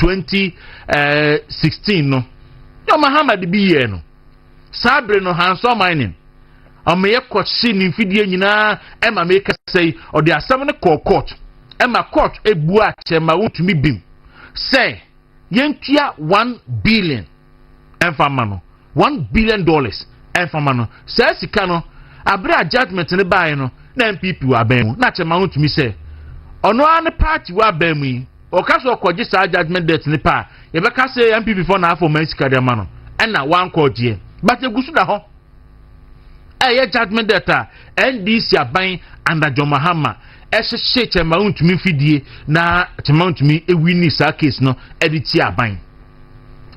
2016 no, John Mahama de bi yɛɛ no saa bere no. Hansɔ Mining, ɔmo yɛ kɔhye ne mfidie nyinaa ɛma meka sɛ yi, ɔde asɛm no kɔɔ court, ɛma court ebu akyɛ ma wotumi bim sɛ yɛntua 1 billion ɛnfa ma no, $1 billion ɛnfa ma no. Saa sika no, abere a judgement no baeɛ no, na NPP wɔ abɛn mu, na akyɛ ma wotumi sɛ ɔno ara ne party wɔ abɛn mu yi, ɔka so ɔkɔgye saa judgement debt ne pa a, yɛbɛka sɛ NPP fɔ na afɔ ɔman sika de ama no, ɛna wankɔ gyeɛ, but egu so da hɔ. Ɛyɛ judgement debt a NDC aban under John Mahama ɛhyehyɛ Chairman Wontumi mfidie, na Chairman Wontumi ewi ni saa case no ɛde ti aban.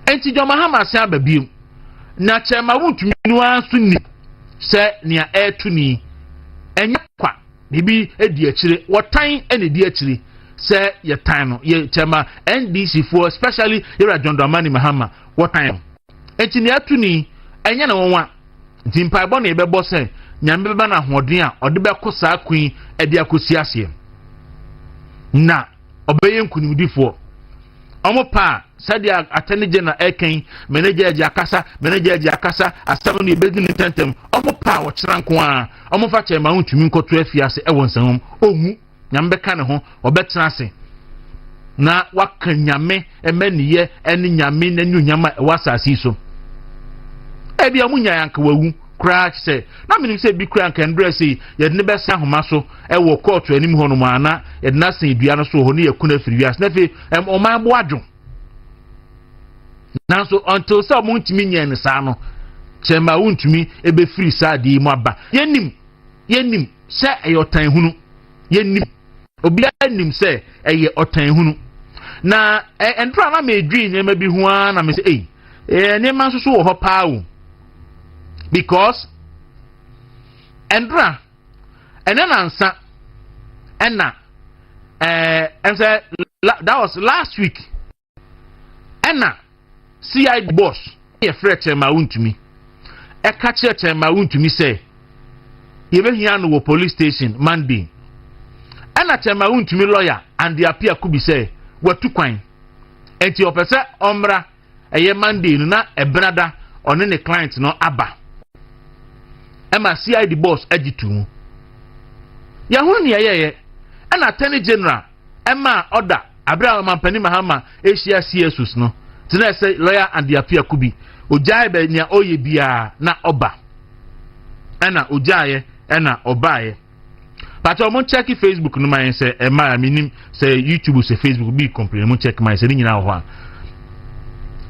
Nti John Mahama asan aba biem, na Chairman Wontumi no ara nso ni sɛ nea ɛreto ni ɛnyɛ kwa, biribi edi akyire, wɔtan ɛna edi akyire sɛ yɛtan no yɛ Chairman. NDC foɔ, especially yɛrɛ John Dramani Mahama, wɔtan no. Nti nea ɛto ni ɛnyɛ ne nwanwa. Nti mpaebɔ na yɛbɛbɔ sɛ Nyame bɛba no ahoɔden a ɔde bɛkɔ saa kun ɛde akɔsi aseɛ na ɔbɛyɛ nkunimdifoɔ. Ɔmo pa a, sɛdeɛ Attorney General ɛkɛn manager agye akasa, manager agye akasa, asɛm no yɛbɛdi ne ntɛntɛm. Ɔmo pa a, wɔkyerɛ nko a ɔmo fa kyɛn ma ntumi nkɔto afiase ɛwɔ nsɛm ɔnwu. Nyame bɛka ne ho, ɔbɛtena ase na waka Nyame ɛmɛniyɛ ɛne Nyame n'anuonyam a ɛwɔ asase yi so. Ebi a ɔmo nya yanka wawu koraa sɛ na menim sɛ ebi koraa nka ndrɛ sɛ yɛde ne bɛsa ahoma so ɛwɔ kɔɔto anim hɔ nom, ana yɛde n'asɛn dua no so wɔ hɔ ne yɛku no afiri wiase, na afei ɔman bo adwo. Nanso until sɛ ɔmo ntumi nyɛ ne saa no, Chairman Wontumi ebɛfiri saa adeɛ yi mu aba. Yɛnim sɛ ɛyɛ ɔtan hunu. Yɛnim, obiara nim sɛ ɛyɛ ɔtan hunu. Na ndora na mɛdwi nneɛma bi ho ara na mɛ sɛ ɛyi nneɛma nso so wɔ hɔ paa o, because ndora ɛnɛ nansa ɛna ɛn sɛ that was last week, ɛna CID boss yɛfrɛ Chairman Wontumi, ɛka kyerɛ Chairman Wontumi sɛ yɛbɛhia no wɔ police station Monday. Ɛna Chairman Wontumi lawyer Andy Appiah Kubi sɛ watu kwan, nti ɔpɛ sɛ ɔmmra ɛyɛ Monday no na ɛbenada ɔne ne client no aba. Ɛma CID boss agye to mu. Yɛho nea yɛyɛ, ɛna Attorney General ɛma ɔda abere a Ɔmampanin Mahama ahyia CSOs no tena sɛ lawyer Andy Appiah Kubi ogyae bɛ nea ɔyɛ biara na ɔba, ɛna ogyaeɛ, ɛna ɔbaeɛ. Pàtɛ ɔmo check Facebook no ma yɛn sɛ ɛma a minim sɛ YouTube, sɛ Facebook bi complain, mo check ma yɛn sɛ ne nyinaa wɔ hɔ a.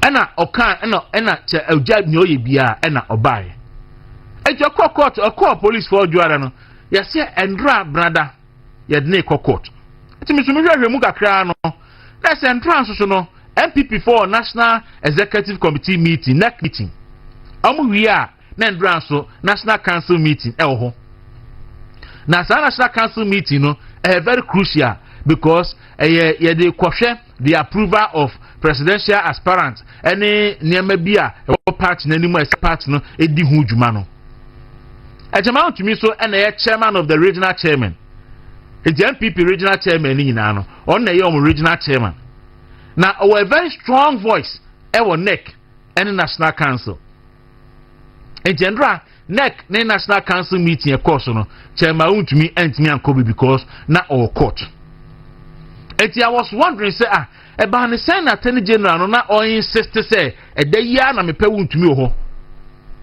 Ɛna ɔka ɛna kyɛ ogya nea ɔyɛ biara, ɛna ɔbaeɛ. Eti ɔkɔ court, ɔkɔ police fɔ ɔdwoara no, yɛsɛ ɛndra brada yɛde ne kɔ court. Eti mi nso mi hwehwɛ mu kakra no, na ɛsɛ ndra nso so no, NPP for National Executive Committee meeting, NEC meeting, ɔmo wie a, na ndra nso National Council meeting ɛwɔ hɔ. Na saa National Council meeting no ɛyɛ very crucial because ɛyɛ yɛde kɔhwɛ the approval of presidential aspirant ɛne nneɛma bi a ɛwɔ party n'anim a ɛsɛ party no edi ho dwuma no. Chairman Wontumi so ɛna ɛyɛ chairman of the regional chairman. Eti NPP regional chairman ne nyinaa no, ɔno na ɛyɛ ɔmo regional chairman, na ɔwɔ a very strong voice ɛwɔ NEC ɛne National Council. Nti ndra NEC ne National Council meeting ɛkɔɔ so no, Chairman Wontumi ɛntumi ankɔ bi because na ɔwɔ court. Eti I was wondering sɛ, ah, ɛbaa ne sɛn na Attorney General no na ɔinsist sɛ ɛda yi ara na mepɛ Wontumi wɔ hɔ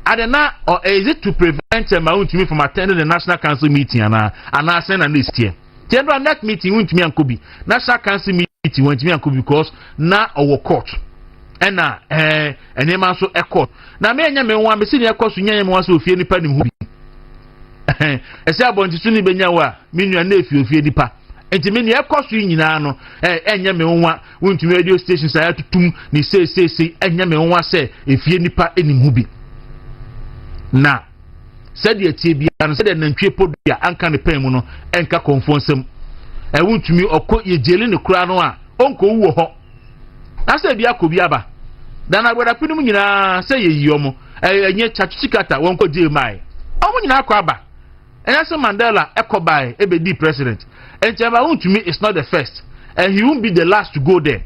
ade, na or is it to prevent Chairman Wontumi from attending the National Council meeting anaa sɛn na ne esi teɛ? General NEC meeting Wontumi ankɔ bi, National Council meeting Wontumi ankɔ bi because na ɔwɔ court. Ɛna nneɛma nso ɛkɔ na me ɛnyɛ me nwa, mesi nea ɛkɔ so nyɛ me nwa sɛ ofie nipa nim ho bi. Ɛsɛ abɔnten so ne benya wo a, me nua, na efi ofie nipa. Nti me nea ɛkɔ so yi nyinaa no ɛnyɛ me nwa. Wontumi radio station saa tutum ne seeseesei, ɛnyɛ me nwa sɛ efie nipa nim ho bi. Na sɛdeɛ tie biara no, sɛdeɛ nantwie podua anka ne pɛn mu no, ɛnka kɔnfoɔ nsam. Ɛwontumi ɔkɔ yɛgyeli ne kora no a, ɔnkɔwu wɔ hɔ na sɛ ebi akɔ bi aba dana agbadapi no mu nyinaa sɛ yɛyi ɔmo. Ɛnyɛ Tsatsu Tsikata wɔn kɔ gye maae, ɔmo nyinaa akɔ aba. Ɛnyɛ sɛ Mandela ɛkɔ bae ɛbɛdi president. Nti ɛba Wontumi is not the first and he won't be the last to go there.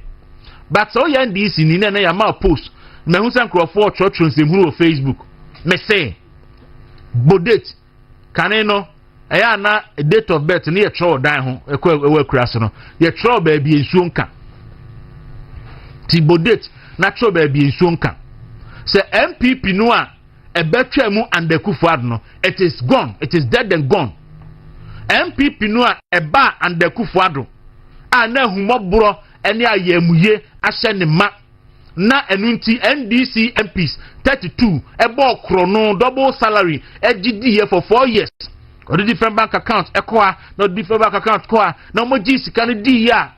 But sɛ woyɛ NDC ni na ɛnɛ yɛama post, mahu sɛ nkurɔfoɔ twerɛtwerɛ nsɛmhunu wɔ Facebook. Mese bɔ date kane no, ɛyɛ ana date of birth ne yɛtwerɛ wɔ dan ho, ɛkɔ ɛwɔ akura so no, yɛtwerɛ wɔ baabi nsuo nka. Ti bɔ date na twerɛ baabi nsuo nka sɛ NPP no a ɛbɛtwa mu under Akufo-Addo no, it is gone, it is dead and gone. NPP no a ɛba under Akufo-Addo a na ahumɔborɔ ɛne ayɛmuye ahyɛ ne ma, na ɛno nti NDC MPs 32 ɛbɔ korɔno, double salary ɛgye diiɛ for 4 years, ɔde different bank account ɛkɔ a, na ɔde different bank account kɔ a, na wɔn gye sika no diiɛ a,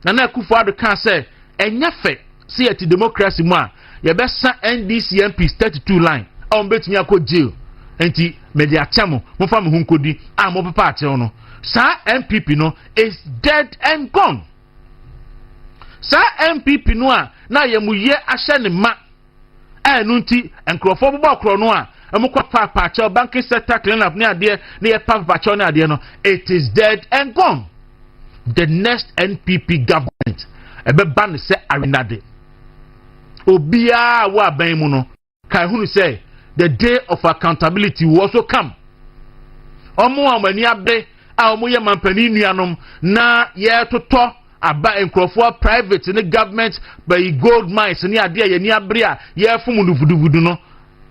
Nana Akufo-Addo kaa sɛ ɛnyɛ fɛ sɛ yɛte democracy mu a, yɛbɛsa NDC MPs 32 line a wɔn bɛtumi akɔ jail, nti mɛde akyɛ mo, mofa mo ho nkodi a mopepa akyɛw no. Saa NPP no is dead and gone. Saa NPP no a na yɛmuyɛ ahyɛ ne ma a, ɛno nti nkurɔfoɔ bobɔ korɔ no a ɛmo kɔ paapaakyɛw, banking sector clean up ne adeɛ ne yɛ paapaakyɛw ne adeɛ no, it is dead and gone. The next NPP government ɛbɛba ne sɛ arenade obiara a wɔ aban mu no ka ehunu sɛ the day of accountability will also come. Ɔmo a ɔmo ani abere a ɔmo yɛ mampanin nuanom na yɛtotɔ aba nkurɔfoɔ private ne government bɛyi gold mines ne adeɛ a yɛni abere a yɛfom no vuduvudu no,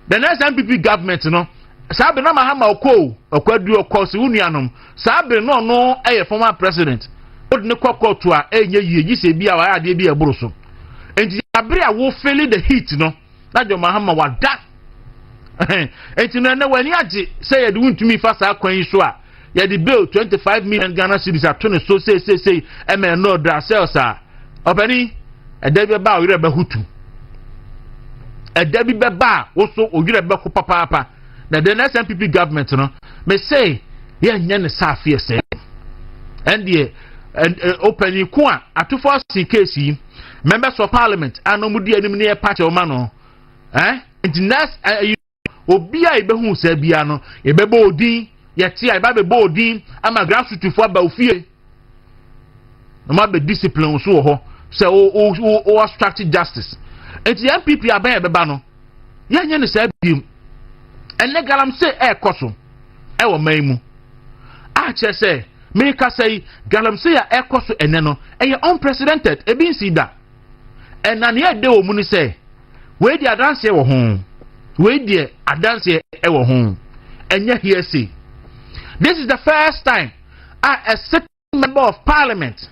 the next NPP government no, saa bere na Mahama ɔkɔ o, ɔkɔ adu ɔkɔ si wo nuanom, saa bere no ɔno ɛyɛ former president, ɔde ne kɔ kɔɔto a ɛnyɛ yie gyi sɛ bi a wayɛ adeɛ bi a ɛboro so. Nti abere a wo feel the heat no na John Mahama wada. Nti no ɛnɛ w'ani agye sɛ yɛde wuntumi fa saa kwan yi so a yɛde bail 25 million Ghana cedis ato ne so seeseesei ɛmɛ ɛnɔ ɔdra sales a ɔpɛni. Ɛda bi bɛba a ɔyerɛ bɛho tu, ɛda bi bɛba a woso ɔyerɛ bɛho papaapa. Na the next NPP government no, mese yɛnyɛ ne saa afeɛ sɛ ɛndeɛ ɔpanin ko a atofo asen case yi, members of parliament a na wɔn di anim ne yɛ party ɔma no nti next ɛyi obi a yɛbɛhu sɛ bia no, yɛbɛbɔ odin, yɛte a yɛba bɛbɔ odin ama grassroots fo aba ofie na wɔn abɛ discipline so wɔ hɔ sɛ o o o o obstruct justice. Nti NPP aban yɛ bɛba no, yɛnyɛ ne saa biem. Ɛnɛ galamsey ɛɛkɔ so ɛwɔ man mu a kyerɛ sɛ mekasa yi, galamsey a ɛkɔ so ɛnɛ no ɛyɛ unprecedented, ebi nsi da. Ɛna nea ɛde wɔ mu ni sɛ wei deɛ adanseɛ wɔ ho, wei deɛ adanseɛ ɛwɔ ho, ɛnyɛ hearsay. This is the first time a a sitting member of parliament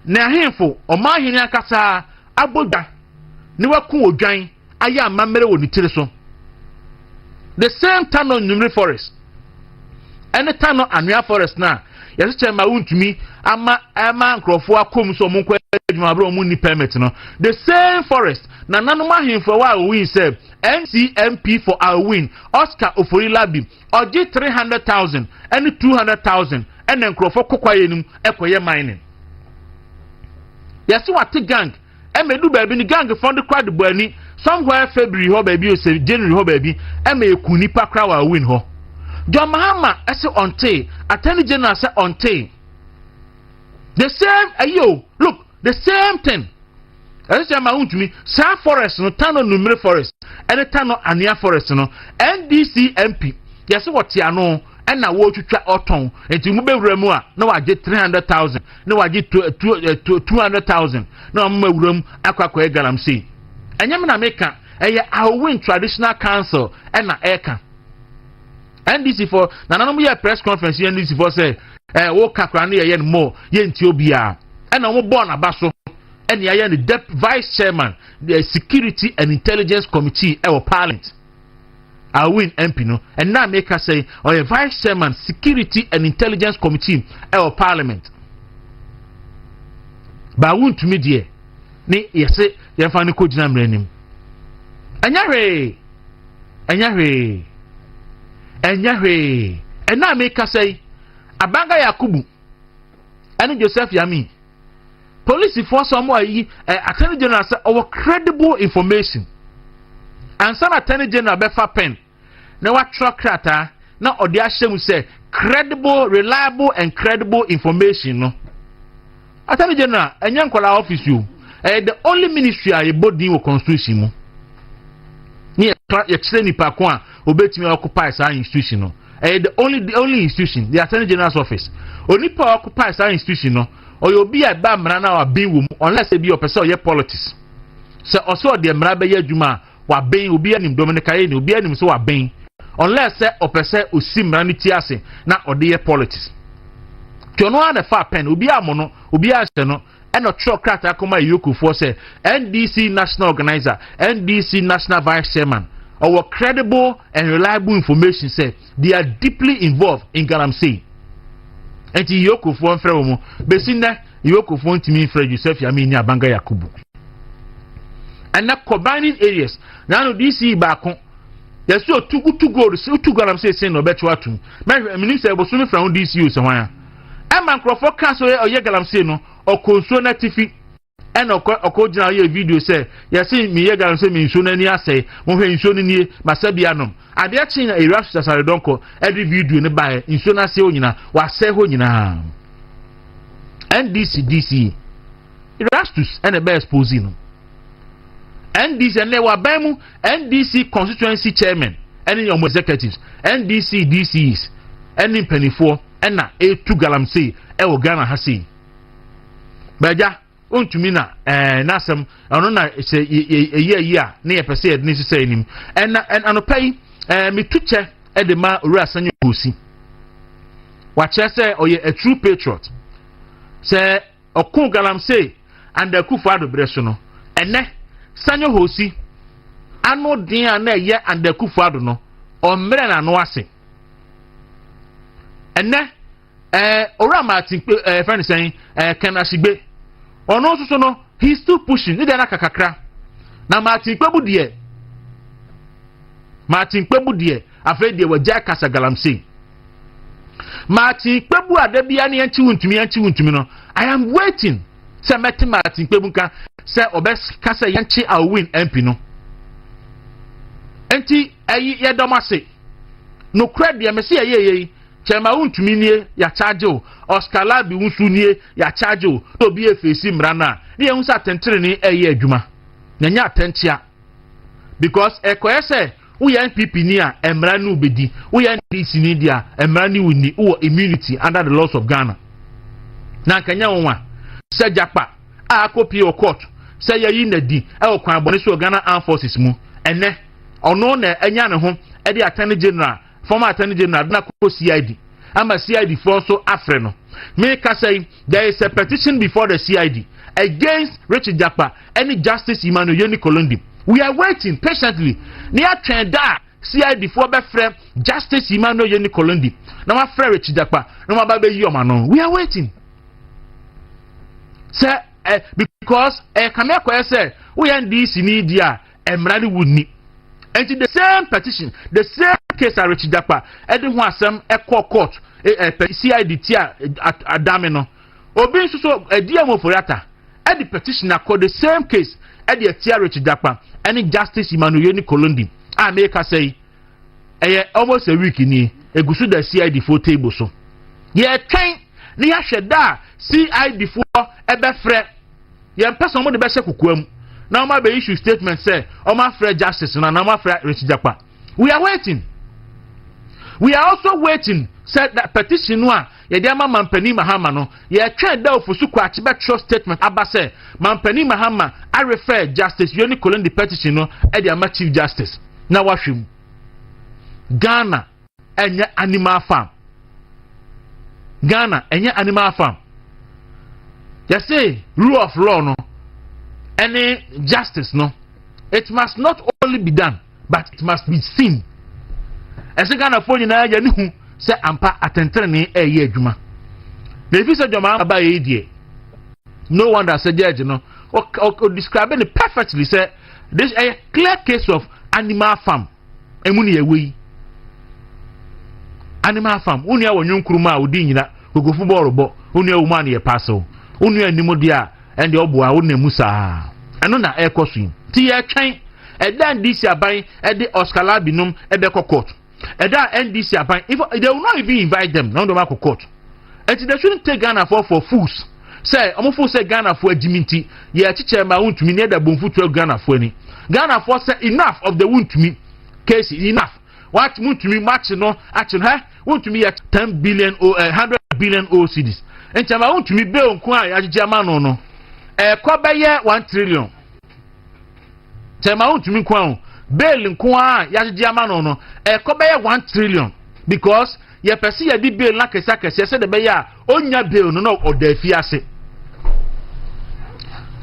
na ahemfo ɔman ankasa abɔ dwa ne waku odwan ayɛ amammerɛ wɔ ne tiri so. The same Tano Nimiri Forest ɛne Tano Anwea Forest na yɛhyehyɛ ma wontumi ama ɛma nkurɔfoɔ akɔm so ɔmo nkɔ adwuma abere ɔmo ni permit no, the same forest na nanom ahemfo a Aowin sɛ NCMP for Aowin, Oscar Ofori Labi, ɔgye 300,000 ɛne 200,000 ɛna nkurɔfoɔ kɔ kwaeɛ no mu ɛkɔyɛ mining. Yɛsɛ wate gang ɛma edu baabi ni gang fɔn de kora de bɔ ani somewhere February hɔ baabi ose January hɔ baabi ɛma eku nipa kora wɔ Aowin hɔ. John Mahama ɛsɛ ɔnte, Attorney General sɛ ɔnte. The same ɛyi o, look, the same thing ɛsɛ sɛ ɛma wuntumi saa forest no, Tano Nimiri Forest ɛne Tano Anwea Forest no, NDC MP yɛsɛ wɔte ano ɛna wɔretwitwa ɔtɔn. Nti mo bɛwura mu a na wagye 300,000 na wagye 200,000 na wɔn mo awura mu akɔ akɔyɛ galamsey. Ɛnyɛ mi na meka, ɛyɛ Aowin Traditional Council ɛna ɛɛka. NDC fo nananom yɛ press conference yɛ NDC fo sɛ wɔka kora no yɛyɛ no mɔ yɛnti obiara, ɛna wɔn bɔɔ n'aba so ɛna yɛayɛ no dep vice chairman the Security and Intelligence Committee ɛwɔ parliament. Aowin MP no, ɛnna meka sɛ ɔyɛ vice chairman Security and Intelligence Committee ɛwɔ parliament. Baawu ntumi deɛ ne yɛsɛ yɛmfa no kɔ gyina mmerɛ anim. Ɛnyɛ hwee, ɛnyɛ hwee, ɛnyɛ hwee. Ɛnna meka sɛ Abanga Yakubu ɛne Joseph Yami, polisifoɔ sɛ ɔmo ayi Attorney General sɛ ɔwɔ credible information ansa na Attorney General bɛfa pen na watwerɛ krataa na ɔde ahyɛ mu sɛ credible, reliable and credible information no. Attorney General ɛnyɛ nkɔla office o. Ɛyɛ the only ministry a yɛbɔ din wɔ constitution mu ne yɛkyerɛ nipa ko a obetumi occupy saa institution no. Ɛyɛ the only institution, the Attorney General's office. Onipa a occupy saa institution no, ɔyɛ obi a ɛba mmara na wabɛn wɔ mu, unless ebi ɔpɛ sɛ ɔyɛ politics. Sɛ ɔsɛ ɔde mmara bɛyɛ adwuma a, wabɛn. Obi anim Dominic Ayine, obi anim sɛ wabɛn, unless sɛ ɔpɛ sɛ osi mmara no ti ase na ɔde yɛ politics. Tí ɔno ara na fa pen, obi amɔ no, obi ahyɛ no, ɛna ɔtwerɛ krataa kɔma EOCO sɛ NDC national organizer, NDC national vice chairman, ɔwɔ credible and reliable information sɛ they are deeply involved in galamsey, nti EOCO mfrɛ wɔn mu. Besi nnɛ, EOCO ntumi mfrɛ Joseph Yamini Abanga Yakubu. Ɛnɛ combining areas nanu DCE baako yɛsi otu utu gold si utu galamsey sin na ɔbɛtwe atum. Mɛhwɛ minim sɛ ebosomi fira ho DCE o sɛ hwan a ɛma nkurɔfoɔ kaa sɛ ɔyɛ galamsey no, ɔkɔ nsuo n'atifi ɛna ɔkɔ gyina ɔyɛ video sɛ yɛsi miyɛ galamsey, mi nsuo n'ani asɛe, mohwɛ nsuo no nie, masa bi anom. Adeɛ kyen na ewura Asare Dɔnkɔ ɛde video no baeɛ, nsuo n'ase hɔ nyinaa wasɛe hɔ nyinaa. NDC DCE Erastus ɛna ɛbɛ expose no. NDC ɛnɛ wɔ aban mu, NDC constituency chairman ɛne ɔmo executives, NDC DCEs ɛne mpanimfoɔ ɛna etu galamsey ɛwɔ Ghana ha sei. Bɛgya ontumi na n'asɛm ɔno na sɛ eyi ayi a ne yɛpɛ sɛ yɛde ne sisɛ anim. Ɛna anɔpa yi metu kyɛ ɛde ma Owura Senyo Hosi. Wakyerɛ sɛ ɔyɛ a true patriot, sɛ ɔko galamsey and Akufo Addo berɛ so no. Ɛnɛ Senyo Hosi ano den a na ɛyɛ and Akufo Addo no, ɔmmerɛ n'ano ase. Ɛnɛ Owura Martin fɛn sɛn Ken Ashigbey, ɔno nso so no, he is still pushing ne deɛ n'aka kakra. Na Martin Kpebu deɛ, Martin Kpebu deɛ, afei deɛ wagya kasa galamsey. Martin Kpebu a dabia ne yɛnkyi wuntumi, yɛnkyi wuntumi no, I am waiting sɛ mɛte Martin Kpebu nka sɛ ɔbɛka sɛ yɛnkye Aowin MP no. Nti ɛyi yɛdɔm ase nokorɛ deɛ mɛ sɛ yɛyɛ yɛ yi kyɛnma wuntumi nie, yɛakyagye o. Oscar Larbi nso nie, yɛakyagye o. Na obi efeesi mmara no a, ne yɛn ho sɛ atɛntɛnni ɛyɛ adwuma na nyɛ atɛnkyea, because ɛkɔyɛ sɛ woyɛ NPP ni a, mmara no bɛdi. Woyɛ NDC ni deɛ a, mmara no ni wowɔ immunity under the laws of Ghana. Na nkanya wɔn a sɛ Jakpa a akɔpie wɔ court sɛ yɛyi n'adi ɛwɔ kwan bɔne so wɔ Ghana Armed Forces mu, ɛnɛ ɔno na ɛnya ne ho ɛde Attorney General, former Attorney General adena kɔ CID ama CID foɔ nso afrɛ no. Me kasa yi, there is a petition before the CID against Richard Jakpa ɛne Justice Emmanuel Yeni Kolondi. We are waiting patiently ne atwɛn da a CID foɔ bɛfrɛ Justice Emmanuel Yeni Kolondi na wafrɛ Richard Jakpa na waba bɛyi ɔmo ano. We are waiting sɛ because kame akɔyɛ sɛ woyɛ NDC ni di a, mmara no wu ni. Nti the same petition, the same case a Richard Jakpa ɛde ho asɛm ɛkɔ court ɛ ɛ CID ti a adame no, obi nso so ɛdi Ofori-Atta ɛde petition akɔ, the same case, ɛde ɛtia Richard Jakpa ɛne Justice Emmanuel Yeni Kolondi a meka sɛ yi ɛyɛ almost a week nie, egu so da CID foɔ table so. Yɛtwɛn ne yɛahwɛ da a CID foɔ ɛbɛfrɛ. Yɛn pɛ sɛ wɔn de bɛhyɛ kokoa mu na wɔn abɛ issue statement sɛ wɔn afrɛ justice na wɔn afrɛ Richard Jakpa. We are waiting. We are also waiting sɛ that petition no a yɛde ama Mampanin Mahama no, yɛtwɛn da Ofosu Kwakye bɛtwerɛ statement aba sɛ Mampanin Mahama arefer Justice Yonny Kulendi petition no ɛde ama Chief Justice na wahwɛ mu. Ghana ɛnyɛ animal farm. Ghana ɛnyɛ animal farm. Yɛsɛ rule of law no ɛne justice no, it must not only be done but it must be seen. Ɛsɛ Ghanafoɔ nyinaa yɛ ne hu sɛ ampa atɛntɛnne ɛyɛ adwuma. Na efi sɛ dwama aba yɛ yi deɛ, no wonder sɛ judge no ɔ describe no perfectly sɛ this ɛyɛ clear case of animal farm. Emu ne yɛwɔ yi animal farm. Wo nua wɔ nwonkurum a odi nyina kokofu bɔɔlo bɔ, wo nua wɔ mu a ne yɛ pasew, wo nua anim deɛ a ɛnde ɔboa wo nam mu saa. Ɛno na ɛrekɔ so yi. Nti yɛtwɛn ɛda NDC aban ɛde Oscar Larbi nom ɛbɛkɔ court, ɛda NDC aban, if they will not even invite them na wɔn de wɔn akɔ court. Ɛnti they shouldn't take Ghana for fools. Sɛ ɔmo fo sɛ Ghanafoɔ agyimi nti yɛkye Chairman Wontumi ne yɛda bomfutuo agu Ghanafoɔ ani. Ghanafoɔ sɛ enough of the Wontumi case, enough. What Wontumi makye no akye no hɛ Wontumi yɛ 10 billion o 100 billion old cedis. Nkyɛnba Wontumi bail nko a yɛagyegye ama no, ɛkɔ bɛyɛ 1 trillion. Chairman Wontumi nko a bail nko a yɛagyegye ama no, ɛkɔ bɛyɛ 1 trillion because yɛpɛ sɛ yɛde bail no akɛseɛ akɛseɛ sɛde bɛyɛ a onya bail no na ɔda afiase.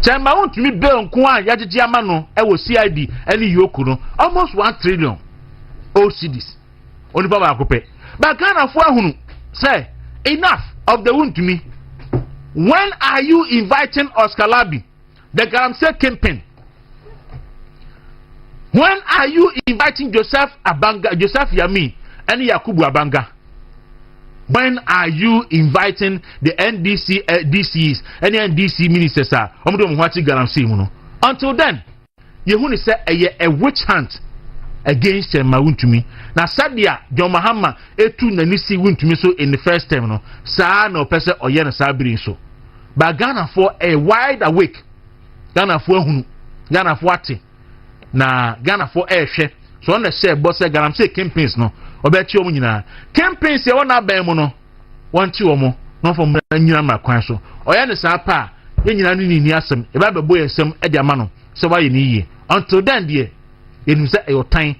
Chairman Wontumi bail nko a yɛagyegye ama no ɛwɔ CID ɛne EOCO no, almost 1 trillion old cedis, onipa baako pɛ. But Ghanafoɔ ahunu sɛ enough of the Wontumi. When are you inviting Oscar Larbi, the galamsey kingpin? When are you inviting Joseph Abanga, Joseph Yami ɛne Yakubu Abanga? When are you inviting the NDC DCs ɛne NDC ministers a wɔn de wɔn ho akyi galamsey mu no? Until then, yehu ni sɛ ɛyɛ a witch hunt against Chairman Wontumi. Na sɛdeɛ John Mahama etu n'ani si Wontumi so in the first term no, saa na ɔpɛ sɛ ɔyɛ no saa bere so. But Ghanafoɔ ɛyɛ wide awake, Ghanafoɔ ahunu, Ghanafoɔ ate, na Ghanafoɔ ɛrehwɛ so. Ɔno na ɛhyɛ bɔ sɛ galamsey kingpins no, ɔbɛkye wɔn nyinaa. Kingpins yɛ wɔn abɛn mu no, wɔnkye wɔn na wɔn fɔ nyina mma kwan so. Ɔyɛ ne saa pa a, yɛn nyinaa no ni asɛm ɛbɛ abɛbɔ yɛn nsɛm ɛde ama no sɛ wayɛ ne yie. Until then deɛ, yɛnim sɛ ɛyɛ ɔtan.